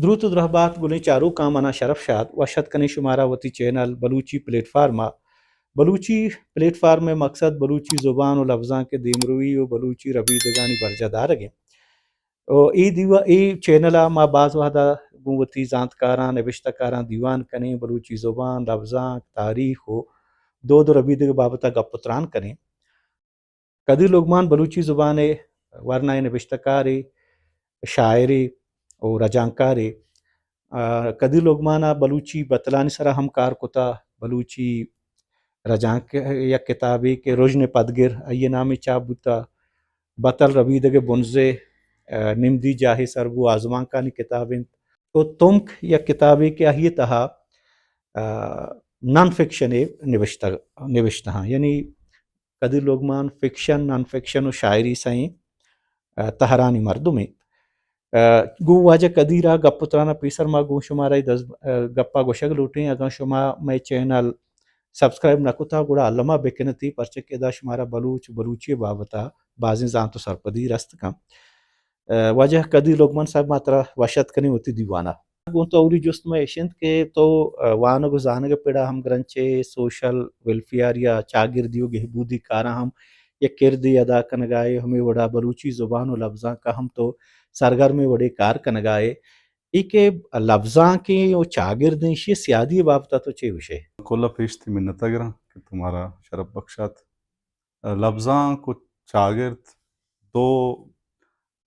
دروت و درہبات گلیں چاروکاں، منا شرف شاد وش اتک کنیں شمارا وتی چینل بلوچی پلیٹ فارم ءَ۔ بلوچی پلیٹ فارم ءِ مقصد بلوچی زبان و لبزانک ءِ دیمروی و بلوچی ربیدگانی برجاہ دارگ انت۔ و اے دیوا-، اے چینل ءَ ما باز وہدا گوں وتی زانتکاراں، نبشتہ کاراں دیوان کنیں، بلوچی زبان، لبزانک، تاریخ و دود و ربیدگ بابت ءَ گپ و تران کنیں۔ قدیر لقمان بلوچی زبان ءِ ورنائیں نبشتہ کارے، شاعرے و رجانکارے۔ آ، قدیر لقمان ءَ بلوچی بتلانی سرا ہم کار کتا، بلوچی رجانک یک کتابے کہ رژن پدگر آئی ءِ نام ءَ چاپ بوتا، بتل ربیدگ ءِ بنزہ، آ، نمدی جاہے سر بو آزمانکانی کتاب انت۔ و تمک یک کتابے کہ آئی ءِ تہا، آ، نان فکشن ءِ نبشتہ، نبشتہ ہاں، یعنی قدیر لقمان فکشن، نان فکشن و شاعری سئیں، آ، تہرانی مردمے۔ آ، گوں واجہ قدیر ءَ گپ و تران ءَ پیسر ما گوں شمارا اے دز-، آ، گپا گوشگ لوٹیں، اگاں شما مئے چینل سبسکرائب نہ کتا گڑا الما بکنتی، پرچہ کہ ادا شمارا بلوچ، بلوچی بابت ءَ بازیں زانت و سرپدی رست کن۔ آ، واجہ قدیر لقمان صاحب، ما ترا وش اتک کنیں وتی دیوان ءَ۔ گوں تو اولی جست مئے اش انت کہ تو، آ، وانگ و زانگ ءِ پڑا ہم گرنچے سوشل ویلفیئر یا چاگردی و گہبودی کاراں ہم یک کردے ادا کنگا ئے، ہمے وڑا بلوچی زبان و لبزانک ءَ ہم تو سرگرمیں وڑے کار کنگا ئے۔ اے کہ لبزانکیں و چاگردیں، ایشی سیادی ءِ بابت ءَ تو چے گوشے؟ کل ءَ پیش تئی منت ءَ گراں کہ تو مارا شرپ بخشات۔ لبزانک و چاگرد دو،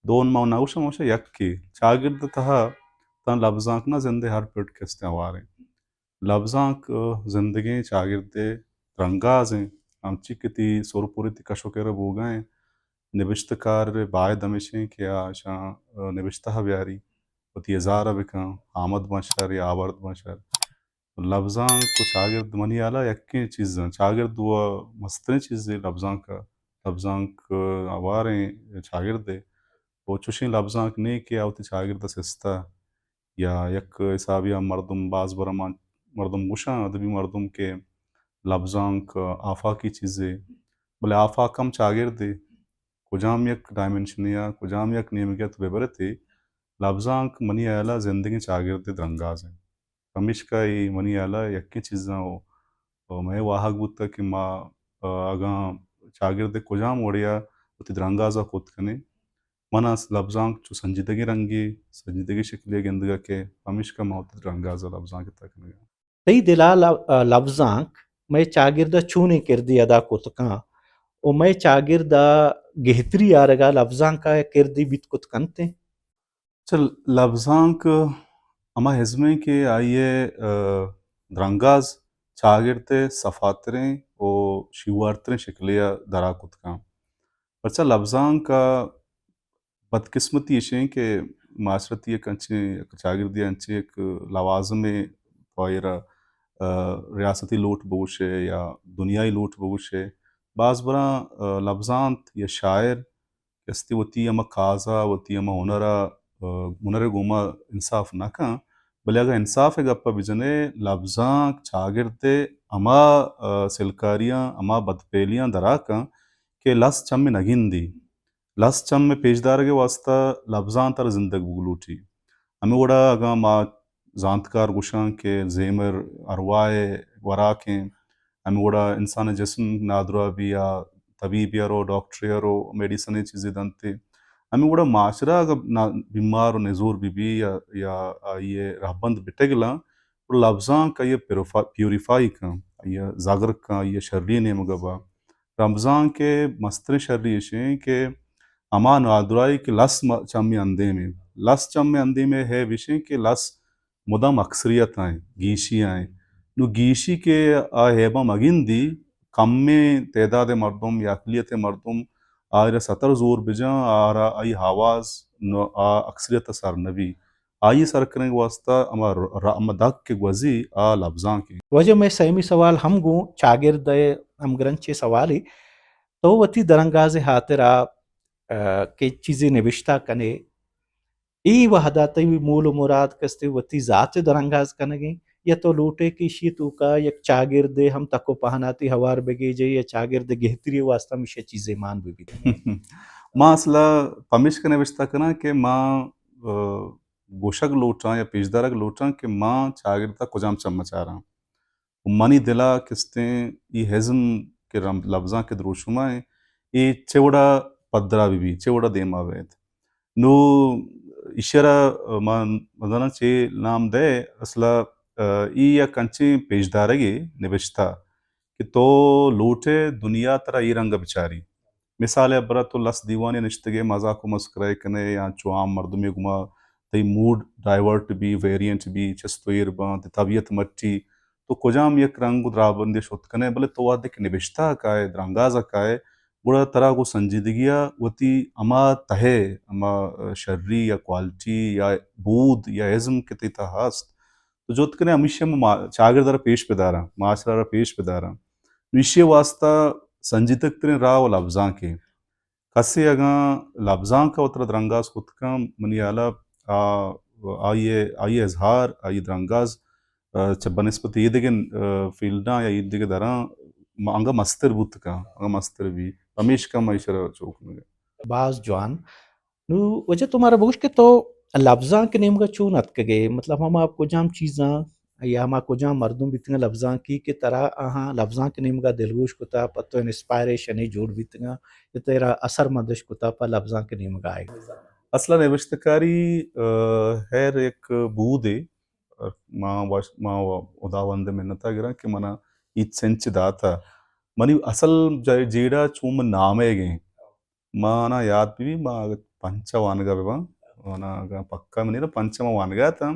دو ما نہ گوشاں، ما گوشاں یکے۔ چاگرد ءِ تہا تاں لبزانک نہ، زند ءِ ہر پڑ کہ استیں ہواریں۔ لبزانک، آ، زندگیں چاگرد ءِ درنگاز ایں، ہمچی کہ تئی سر پوری تئی کش و کر ءَ بوگا ایں۔ نبشتہ کار ءِ باید ہمیش ایں کہ آ اشاں، آ، نبشتہ ءَ بیاری، وتی اظہار ءَ بکن، آمد باں شر یا آورد باں شر۔ لبزانک و چاگرد منی ہیال ءَ یکیں چیز ایں۔ چاگرد و مستریں چیزے لبزانک ءَ۔ لبزانک ہواریں چاگردے۔ و چوشیں لبزانک نیں کہ آ وتی چاگرد ءَ سستہ یا یک حسابے ءَ مردم، باز برا ما مردم گوشاں، ادبی مردم کہ لبزانک آفاقی چیزے، بلے آفاق ہم چاگردے، کجام یک ڈائمنشنے ءَ، کجام یک نیمگے ءَ تو بہ برتے، لبزانک منی ہیال ءَ زندگیں چاگردے درنگاز ایں۔ پمیشکا اے منی ہیال ءَ یکیں چیزاں و، و مئے واہگ بوتگ کہ ما، آ، اگاں چاگرد ءِ کجام وڑے ءَ وتی درنگاز ءَ کت کنیں، من ءَ لبزانک چو سنجیدگیں رنگے، سنجیدگیں شکلے ءَ گندگ ءَ کئے، پمیشکا ما وتی درنگاز ءَ لبزانک ءِ تہا کنگ ءَ۔ تئی دل ءَ ل-، آ، لبزانک مئے چاگرد ءَ چونیں کردے ادا کت کن و مئے چاگرد ءَ گہتری آرگ ءَ لبزانک ءَ کردے بیت کت کنت انت؟ چہ لبزانک ہما ازمیں کہ آئی ءِ، آ، درنگاز چاگرد ءِ صفاتریں و شیوارتریں شکلے ءَ درا کت کن۔ پرچا لبزانک ءَ بدقسمتی ایش ایں کہ معاشرتی یک انچیں، یک چاگردی انچیں یک لوازمے تو آئی ءَ را، آ، ریاستی لوٹ بگوشے یا دنیائی لوٹ بگوشے، باز براں، آ، لبزانت یا شاعر کستی وتی ہما کاز ءَ، وتی ہما ہنر ءَ، آ، ہنر ءِ گوما انصاف نہ کن، بلے اگاں انصاف ءِ گپ ءَ بجنے، لبزانک چاگرد ءِ ہما، آ، سلکاریاں، ہما بدپیلیاں درا کن کہ لس چمے نہ گندی۔ لس چم ءِ پیشدارگ ءِ واستہ لبزانت ءَ را زندگ بوگ لوٹی۔ ہمے وڑا اگاں ما زانتکار گوشاں کہ زیمر ارواہ ءِ وراک ایں، ہمے وڑا انسان ءِ جسم نادراہ بی یا طبیبے ءَ رو، ڈاکٹرے ءَ رو، میڈیسن ءِ چیزے دنت۔ ہمے وڑا معاشرہ اگاں نا-، بیمار و نزور بہ بی یا، یا آئی ءِ رہبند بٹگلاں، گڑا لبزانک آئی ءَ پیوریفا-، پیوریفائی کن، آئی ءَ زگر کن، آئی ءَ شری ءِ نیمگ ءَ با۔ لبزانک ءِ مستریں شری ایش ایں کہ ہما نادراہی کہ لس م-، چم ءِ اندیم ایں، لس چم ءِ اندیم ءِ عیب ایش ایں کہ لس مدام اکثریت ءَ ایں، گیشی ءَ ایں۔ نوں گیشی کہ آ عیباں مگندی، کمیں تعداد ءِ مردم یا اقلیت ءِ مردم آئی ءَ را ستر زور بجاں، آ را آئی آواز نوں آ اکثریت ءَ سر نہ بی۔ آئی ءِ سر کنگ ءِ واستہ ہما ر-، ر-، ہما دگ کہ گوزی آ لبزانک ایں۔ واجہ مئے سیمی سوال ہم گوں چاگرد ءِ ہمگرنچیں سوالے۔ تو وتی درانگاز ءِ ہاترا، آ، کہ چیزے نبشتہ کنے، اے وہدا تئی مول و مراد کستے وتی ذات ءِ درانگاز کنگیں یا تو لوٹے کہ ایشی توکا یک چاگردے ہم تک و پہناتی ہوار بگیجے یا چاگرد ءِ گہتری ءِ واستہ ہمیشہ چیزے مان بہ بیت؟ ما اصلا پمیشکا نبشتہ کناں کہ ما، آ، گوشگ لوٹاں یا پیشدارگ لوٹاں کہ ما چاگرد ءَ کجام چم ءَ چاراں۔ و منی دل ءَ کستیں ای ہزم کہ رم-، لبزانک ءِ دروشم ءَ ایں، اے چے وڑا پدرا بہ بی، چے وڑا دیما بئیت۔ نو ایشی ءَ را ما مزناں چے نام دئے، اصل ءَ، ای یک انچیں پیشدارگے نبشتہ کہ تو لوٹ ئے دنیا ترا اے رنگ ءَ بچاری۔ مثال ءِ ہبرا تو لس دیوانے نشتگ ئے، مزاک و مسکرا ئے کن ئے یا چو عام مردمے گوما تئی موڈ ڈائیورٹ بی، ویرینٹ بی، چست و ایر باں، تئی طبیعت مٹی، تو کجام یک رنگ و دراہبندے شت کن ئے، بلے تو وہدے کہ نبشتہ ءَ کائے، درانگاز ءَ کائے، گڑا ترا گوں سنجیدگی ءَ وتی ہما تہے، ہما شری یا کوالٹی یا بود یا ازم کہ تئی تہا ہست، تو جہد کن ئے ہمیشی ءَ ما-، چاگرد ءَ را پیش بداراں، معاشرہ ءَ را پیش بداراں۔ نو ایشی ءِ واستہ سنجیدگ تریں راہ و لبزانک ایں۔ کسے اگاں لبزانک ءَ وترا درانگاز کت کن، منی ہیال ءَ آ-، آئی ءِ، آئی ءِ اظہار، آئی ءِ درانگاز، آ، چہ بنسبت ایدگہ، آ، فیلڈاں یا ایدگہ دراں م-، انگہ مستر بوت کن، انگہ مستر بی۔ پمیشکا ما ایشرا چو کنگ ءَ۔ باز جوان۔ نو واجہ تو مارا بگوش کہ تو لبزانک نیمگا چون اتکگ ئے؟ مطلب ہما کجام چیزاں یا ہما کجام مردم بیتگاں لبزانکی کہ ترا آہاں لبزانک نیمگا دلگوش کتا، پہ تو انسپائریشنے جوڑ بیتگاں یا ترا اثر مندش کتا پہ لبزانک نیمگا آئیگ؟ اصلا نبشتکاری، آ، ہیر یک بودے، ما وش-، ما ہداوند منتا گراں کہ منا ہیچ سنچ داتا۔ منی اصل جا-، جیڑہ چون من نامے گئیں۔ ما آناں یات بہ بی، ما اگہ پنچ ء وانگ ء بہ باں، آناں اگاں پکا منی را پنچ ء ما وانگ ء اتاں،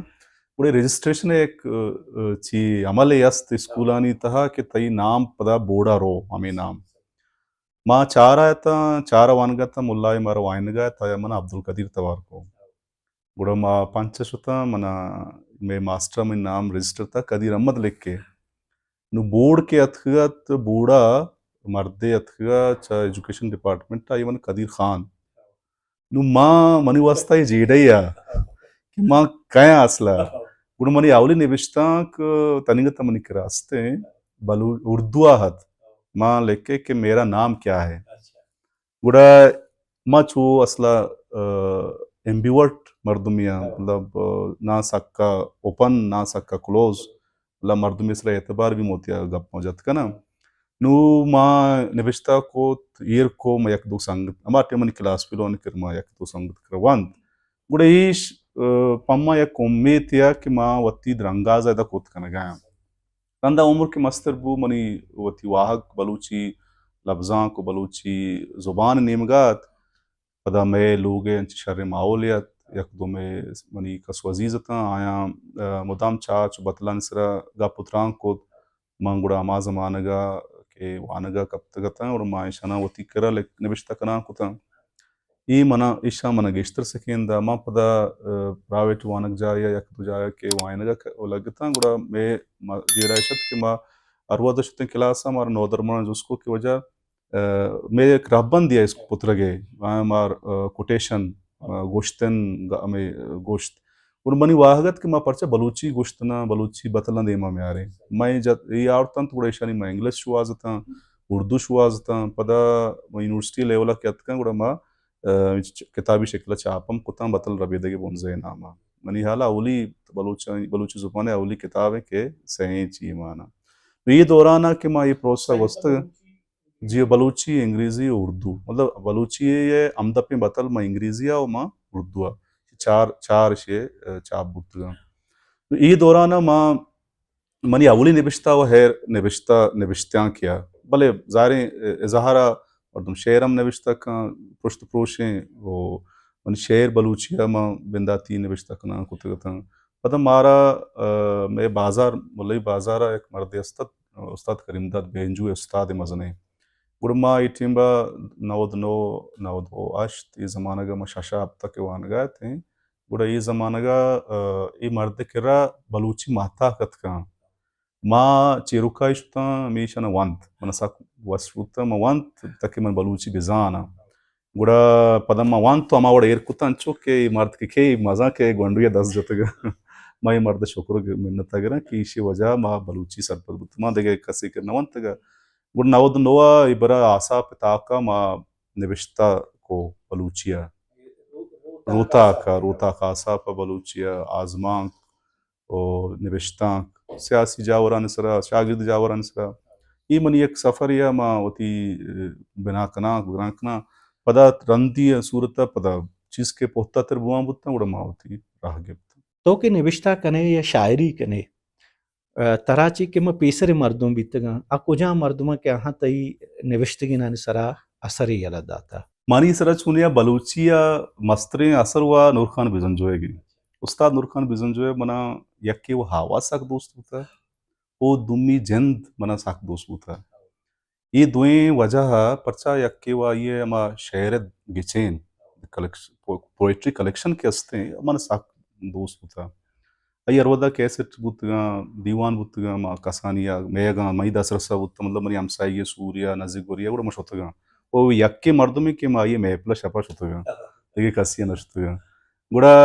گڑا رجسٹریشن ء یک، ء، ء، چی عملے است اسکولانی تہا کہ تئی نام پدا بورڈ ء رو، ہمے نام۔ ما چار ء اتاں، چار ء وانگ ء اتاں، ملا ء مارا وانگ ء ات، آیا من عبدالقدیر توار کو۔ گڑا ما پنچ ء شتاں، منا مئے ماسٹر ء منی نام رجسٹر تھا قدیر احمد لکھے۔ نوں بورڈ کہ اتکگ ات، بورڈ ء مردے اتکگ ء چہ ایجوکیشن ڈپارٹمنٹ ء، آئی من قدیر خان۔ نوں ما، منی واسطہ اے جیڑہ ء کہ ما کئے آں اصل ء۔ گڑا منی اولی نبشتانک تنیگت ء منی کرا است ایں، بلو-، اردو ء ات۔ ما لکھے کہ میرا نام کیا ہے۔ گڑا ما چو اصل ء، ء، ایمبیورٹ مردمے آں، مطلب، ء، نہ سکا اوپن، نہ سکا کلوز، مطلب مردمے سرا اعتبار بی موتیا گپاں جت کناں۔ نوں ما نبشتہ کت، ایر کو، ما یک دو سنگت، ہما ٹائم منی کلاس فیلو آنی کر ما یک دو سنگت کر وانت۔ گڑا ایش، ء، پما یک امیتے آ کہ ما وتی درانگاز ء ادا کت کنگا آں۔ رندا عمر کہ مستر بو، منی وتی واہگ بلوچی لبزانک و بلوچی زبان نیمگا ات۔ پدا مئے لوگ ء انچیں شریں ماحولے ات، یک دومے منی کس و عزیز اتاں، آیاں، ء، مدام چاچ و بتلانی سرا گپ و تران کت۔ من گڑا ہما زمانگا کہ وانگا کپتگ اتاں، گڑا ما ایشاناں وتی کرا لکھ-، نبشتہ کنان کتاں۔ اے منا، ایشاں منا گیشتر سکین دا۔ ما پدا، ء، پرائیویٹ وانگ جاہ یا یک دو جاہ کہ وانگا ک-، لگتاں، گڑا مئے ما-، جیڑہ اش ات کہ ما ہر وہد شتیں کلاس ء، مارا نودرماناں جست کو کہ واجہ، ء، مئے یک رہبندے ء اسکول پترگ ء، آیاں مار، ء، کوٹیشن، ء، گوشتن، گ-، ہمے، ء، گوشت۔ گڑا منی واہگ ات کہ ما پرچا بلوچی گوشتناں، بلوچی بتلاں دیما میاریں۔ ما اے جت، اے آورتنت، گڑا ایشانی ما انگلش شوہاز اتاں، اردو شوہاز اتاں۔ پدا ما یونیورسٹی لیول ء کہ اتکاں، گڑا ما، ء، چ-، کتابی شکل ء چاپ ہم کتاں، بتل ربیدگ ء بنزہ ء نام ء۔ منی ہیال ء اولی بلوچ، بلوچی زبان ء اولی کتاب ء کہ سئیں چی مان ء۔ نوں اے دوران ء کہ ما اے پروسہ گوستگ، جی، بلوچی، انگریزی و اردو۔ مطلب، بلوچی ء ہمدپیں بتل ما انگریزی ء و ما اردو ء۔ چار، چار شے، ء، چاپ بوتگاں۔ نوں اے دوران ء ما، منی اولی نبشتہ و ہیر نبشتہ، نبشتیاں کیا۔ بلے ظاہریں، ء، اظہار ء مردم شعر ہم نبشتہ کن، پرشت پروشیں و منی شعر بلوچی ء ما بنداتی نبشتہ کنان کتگ اتاں۔ پدا مارا، ء، مئے بازار، ملئی بازار ء یک مردے است ات، استاد کریم داد بینجو استاد مزنیں۔ گڑا ما اے ٹیم ء نود نو، نود و ہشت، اے زمانگ ء ما شش ء ہپتہ کہ وانگ ء اتیں۔ گڑا اے زمانگ ء، ء، اے مرد ء کرا بلوچی ماہتاک اتکاں۔ ما چیروکائی شتاں، ہمیشاں ونت۔ من سک وش بوتاں، من ونت، تاکہ من بلوچی بزاناں۔ گڑا پدا ما وانت تو ہما وڑ ایر کت انچو کہ اے مرد کہ کئے مزاں کہ گونڈوی ء دست جتگ۔ ما اے مرد ء شکر ء منت ء گراں کہ ایشی وجہ ء ما بلوچی سرپد بوت۔ ما دگہ کسے کہ نہ ونتگ ء۔ گڑا نود نو ء اے برا آساپ ء تاک ء ما نبشتہ کو بلوچی ء۔ روتاک ءَ، روتاک آساپ ءَ بلوچی ءِ آزمانک ءُ نبشتانک، سیاسی جاورانی سرا، شاگردی جاورانی سرا، اے منی یک سفرے ءَ ما وتی، اے، بنا کناں، گران کناں۔ پدا رندی صورت ءَ پدا چیز کہ پہتہ تر بوان بوتاں، گڑا ما وتی راہ گپت۔ تو کہ نبشتہ کنے یا شاعری کنے، ءَ، ترا چی کہ ما پیسر مردم بیتگاں، آ کجام مردماں کہ آہاں تئی نوشتگینانی سرا اثرے یلہ داتا؟ منی سرا چونیا بلوچی ءِ مستریں اثر و نور خان بزنجو ئیگ انت۔ استاد نور خان بزنجو ءِ منا یکے و آواز سک دوست بوتا، او دومی جند منا سک دوست بوتا۔ اے دوئیں وجہ ءَ پرچا یکے و آئی ءِ ہما شعر ءِ گچین، کلیکش-، پو-، پوئٹری کلیکشن کہ استیں، من سک دوست بوتا۔ آئی ہر وھدا کیسٹ بوتگاں، دیوان بوتگاں، ما کسانی ءَ میگاں، مئی دست رسا بوتا، مطلب منی ہمساہگی سوریا، نزیک گوریا، گڑا ما شتگاں۔ او یکے مردمے کہ ما آئی ءِ محفل ءَ شپا شتگاں، دگہ کسی ءَ نہ شتگاں۔ گڑا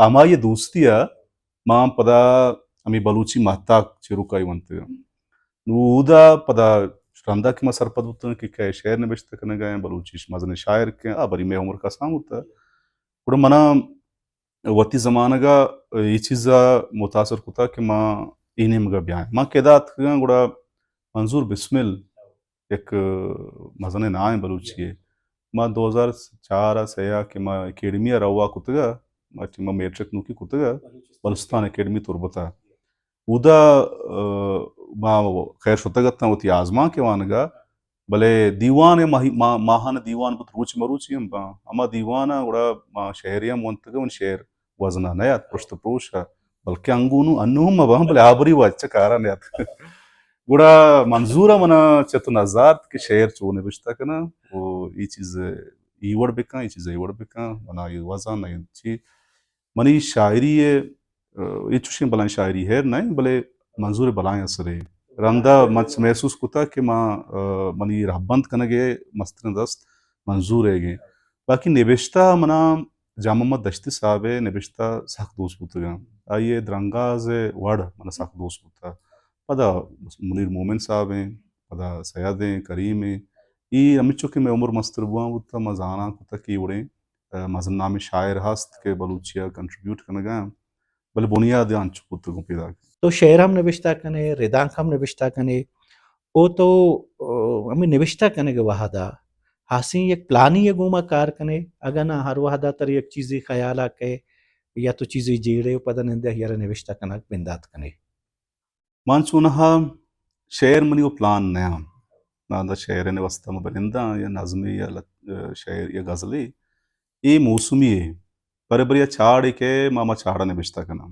ہمائی دوستی ءَ ما پدا ہمے بلوچی ماہتاک چیروکائی ونتگاں۔ نوں اودا پدا رندا کہ ما سرپد بوتگاں کہ کئے شعر نبشتہ کنگا ایں، بلوچی مزنیں شاعر کہ آ بری مئے عمر کسان بوتا۔ گڑا منا وتی زمانگا اے چیزا متاثر کتا کہ ما اے نیمگا بیایں۔ ما کہ ادا اتکگاں گڑا منظور بسمل یک مزنیں نامے بلوچی ءِ۔ ما دو ہزار چار ءَ سے ءَ کہ ما اکیڈمی ءَ روا کتگا، ما ٹیم ءَ میٹرک نوکی کتگا، بلوچستان اکیڈمی تربت ءَ۔ اودا، ءَ، ما خیر شتگ اتاں وتی آزمانک ءِ وانگ ءَ، بلے دیوان ءِ ماہی-، ما-، ماہانہ دیوان بوت، روچ مروچی ہم باں۔ ہما دیوان ءَ گڑا ما شعرے ہم ونتگ ءُ شعر وزن ءَ نیات، پرشت ءُ پروش ءَ، بلکہ انگو نوں انوں ہم مہ باں، بلے آبری وچ کار ءَ نیات۔ گڑا منظور ءَ منا چہ تو نزارت کہ شعر چو نبشتہ کناں، او اے چیز اے وڑ بکن، اے چیز اے وڑ بکن، منا اے وزن ءَ چی۔ منی شاعری ءَ، ءَ، اے چوشیں بلائیں شاعری ہیر نہ انت، بلے منظور ءِ بلائیں اثرے۔ رندا من چ محسوس کتا کہ ما، ءَ، منی رہبند کنگ ءِ مستریں دست منظور ئیگ انت۔ باقی نبشتہ منا جان محمد دشتی صاحب ءِ نبشتہ سک دوست بوتگاں۔ آئی ءِ درانگاز ءِ وڑ منا سک دوست بوتا۔ پدا منیر مومن صاحب ایں، پدا سید ایں، کریم ایں۔ اے ہمینچو کہ مئے عمر مستر بوان بوتا، ما زاناں کتا کہ اے وڑیں، ءَ، مزن نامیں شاعر ہست کہ بلوچی ءَ کنٹریبیوٹ کنگا انت۔ بلے بنیاد انچو بوتگ گوں پیداک۔ تو شعر ہم نبشتہ کنے، ردانک ہم نبشتہ کنے، او تو، ءَ، ہمیں نبشتہ کنگ ءِ وہدا ہاسیں یک پلانی ءِ گوما کار کنے، اگاں نہ ہر وہدا تر یک چیزے خیال ءَ کئے یا تو چیزے جیڑے و پدا نندے آئی ءَ را نبشتہ کنگ بندات کنے۔ من چونہا شعر منی و پلان نیاں۔ ناں دا شعر ءِ واسطہ ما بننداں یا نظمے یا لت-، شعر یا غزلے۔ اے موسمی اے۔ برے برے یا چاڑے کہ ما، ما چاڑا نبشتہ کناں۔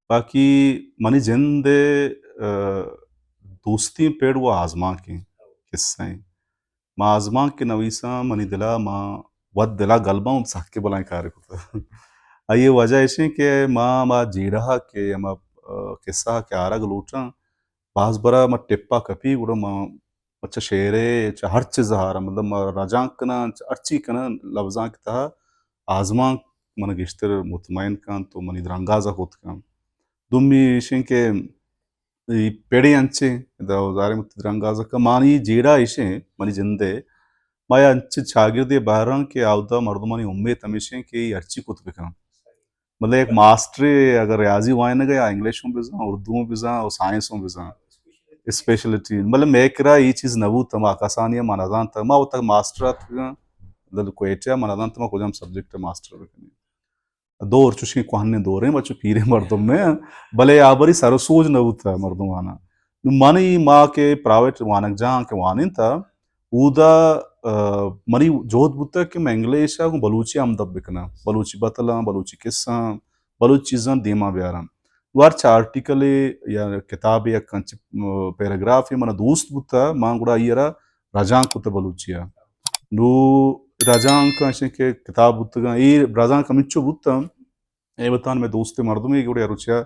باقی منی جند ءِ، ءَ، دوستیں پڑ و آزمانکیں قصہ ایں۔ ما آزمانک کہ نویساں، منی دلا ما وت دلا گل باں، سکیں بلائیں کارے کتا۔ آئی ءِ وجہ ایشیں کہ ما، ما جیڑہ کہ ہما، ءَ، قصہ کہ آرگ لوٹاں، باز برا ما ٹپا کپی، گڑا ما، ما چہ شعر ءَ، چہ ہر چیز ءَ آراں، مطلب ما رجانک کناں، چہ ہر چی کناں، لبزانک ءِ تہا آزمانک من گیشتر مطمئن کنت و منی درانگاز ءَ کت کنت۔ دومی ایشیں کہ اے پڑے انچیں، ادا زارے مت درانگاز ءَ کہ مانی جیڑہ ایشیں، منی جند ءِ، ما یا انچیں چاگردے بہراں کہ آودا مردمانی امیت ہمیشیں کہ اے ہرچی کت بکن۔ مطلب یک ماسٹرے اگر ریاضی وانگ ءَ یا انگلش ہم بزاں، اردو ہم بزاں و سائنس ہم بزاں، اسپیشلٹی۔ مطلب مئے کرا اے چیز نہ بوت، ما کسانی ما نزانت، ما وت ماسٹر اتکگاں، مطلب کوئٹہ ما نزانت ما کجام سبجیکٹ ماسٹر بکنیں۔ دور چوشیں کوہنیں دوریں، ما چو پیریں مردم نہ آں، بلے آ بری سر و سوج نہ بوتا مردمانا۔ نوں منی ما کہ پرائیویٹ وانگجاہاں کہ وانینتا، اودا، ءَ، منی جہد بوتا کہ من انگلش ءَ گوں بلوچی ءَ ہمدپ بکناں، بلوچی بتلاں، بلوچی قصہاں، بلوچی چیزاں دیما بیاراں۔ نوں ہرچ آرٹیکلے یا کتابے یک انچ، م، پیراگرافے منا دوست بوتا، من گڑا آئی ءَ را رجانک کت بلوچی ءَ۔ نوں رجانک ایشیں کہ کتاب بوتگاں، اے رجانک ہمینچو بوتاں، اے وتان مئے دوست مردمے گڑا روچا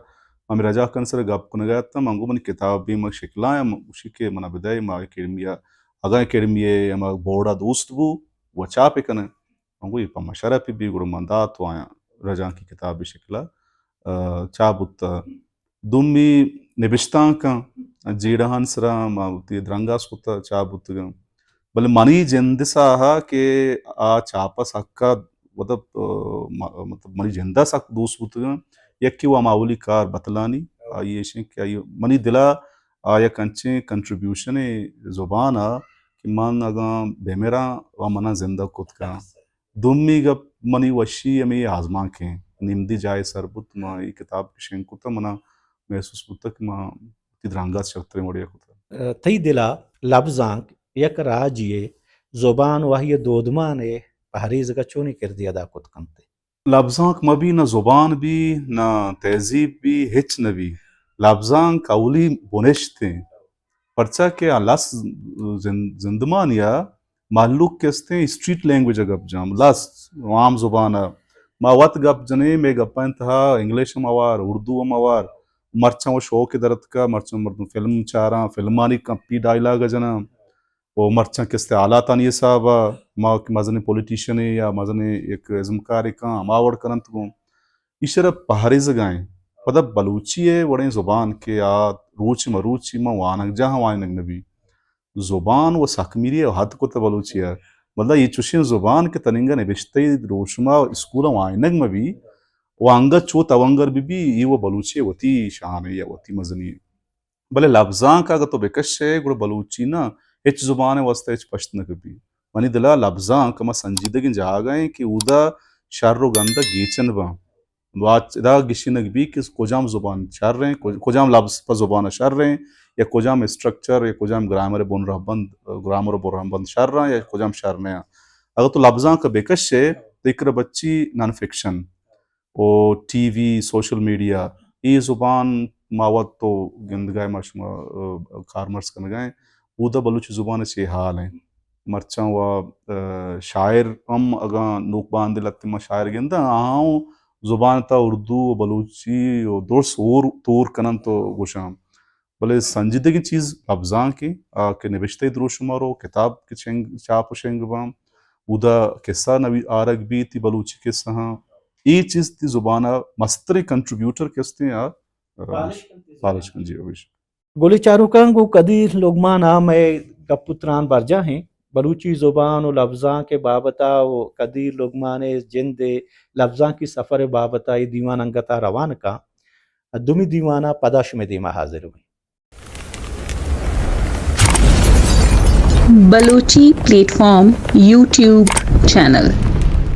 ہمے رجانکانی سرا گپ کنگا اتاں، من گوں منی کتابے من شکلاں، گوشی کہ منا بدئے، ما اکیڈمی ءَ، اگاں اکیڈمی ءِ ہما بورڈ ءَ دوست بو، و چاپ کناں۔ من گوں اے پہ ما شرپے بی، گڑا من دات و آیاں رجانکی کتابے شکلا، ءَ، چاپ بوتا۔ دومی نبشتانکاں جیڑہانی سرا ما وتی درنگاز کتا، چاپ بوتگاں۔ بلے منی جند ساہا کہ آ چاپ ءَ سکا مطلب، آ، م-، مطلب منی جند ءَ سک دوست بوتگ اَنت۔ یکے وَ ہما اولی کار بتلانی، آئی ایش اِنت کہ آئی منی دل ءَ آ یک انچیں کنٹریبیوشنے زبان ءَ کہ من اگاں بہ مراں وَ من ءَ زندگ کت کن۔ دومی گپ منی وشی ہمے آزمانک اِنت۔ نمدی جاہے سر بوت، من اے کتاب کہ شنگ کتہ، من ءَ محسوس بوتہ کہ من وتی درانگات شرتریں وڑے ءَ کتہ۔ تئی دل ءَ لبزانک یک راجے ءِ زبان ءُ آئی ءِ دودمان ءِ پہریزگ ءَ چونیں کردے ادا کت کنت؟ لبزانک مہ بی، نہ زبان بی، نہ تہذیب بی، ہچ نہ بی۔ لبزانک اولی بنشت اِنت۔ پرچا کہ آ لس زند-، زندمانی ءَ مہلوک کہ استیں اسٹریٹ لینگویج ءَ گپ جاں، لس عام زبان ءَ۔ ما وت گپ جنیں، مئے گپانی تہا انگلش ہم ہوار، اردو ہم ہوار۔ مرچاں وَ شوق ءَ در اتکہ، مرچاں مردم فلم چاراں، فلمانی کپی ڈائیلاگ ءَ جناں۔ ءُ مرچاں کہ استیں حالاتانی حساب ءَ ما کہ مزنیں پولیٹیشنے یا مزنیں یک ازمکارے کاں، ہما وڑ کن اَنت گوں۔ ایشرا پہریزگ ءَ اِنت۔ پدا بلوچی ءِ وڑیں زبان کہ آ روچ مروچی ما وانگجاہاں وانینگ نہ بی۔ زبان وَ سک میری ءَ حد کتہ بلوچی ءَ۔ مطلب اے چوشیں زبان کہ تننگہ نبشتہی دروشم ءَ اسکول ءَ وانینگ مہ بی، وَ انگت چو توانگر بہ بی، اے وَ بلوچی ءِ وتی شانے یا وتی مزنی۔ بلے لبزانک اگہ تو بہ کشئے، گڑا بلوچی نہ، ہچ زبان ءِ واستہ ہچ پشت نہ کپی۔ منی دل ءَ لبزانک ہما سنجیدگیں جاگہ اِنت کہ اودا شر ءُ گند ءَ گیچن باں۔ واچ-، ادا گشینگ بی کہ کجام زبان شر اِنت، کج-، کجام لبز پہ زبان ءَ شر اِنت، یا کجام اسٹرکچر یا کجام گرامر ءِ بن رہبند، گرامر ءِ بن رہبند شر اَنت یا کجام شر نہ اَنت۔ اگہ تو لبزانک ءَ بہ کشئے، تو یک ربچی نان فکشن ءُ ٹی وی، سوشل میڈیا، اے زبان ما وت تو گندگ ءَ، ما شما، آ، کارمرز کنگ ءَ ایں۔ اودا بلوچی زبان ءِ چے حال اِنت؟ مرچاں وَ، آ، شاعر ہم اگاں نوک باندے لہتے ما شاعر گنداں، آہاں زبان ءِ تہا اردو ءُ بلوچی ءُ درس ہور تور کن اَنت ءُ گوش اَنت۔ بلے سنجیدگیں چیز لبزانک اِنت، آ کہ نبشتہی دروشم ءَ رو، کتاب کہ چنگ، چاپ ءُ شنگ باں، اودا قصہ نوی-، آرگ بیت، تئی بلوچی قصہاں۔ اے چیز تئی زبان ءِ مستریں کنٹریبیوٹر کہ استیں، آ، آ، پالش کنت۔ پالش کنت، جی، بے شک۔ گلیں چاروکاں، گوں قدیر لقمان ءَ مئے گپ ءُ تران برجاہ اِنت۔ بلوچی زبان ءُ لبزانک ءِ بابت ءَ ءُ قدیر لقمان ءِ جند ءِ لبزانکی سفر ءِ بابت ءَ اے دیوان انگت ءَ روان کاں۔ دومی دیوان ءَ پدا شمئے دیم ءَ حاضر بیں۔ Balochi plate form YouTube channel.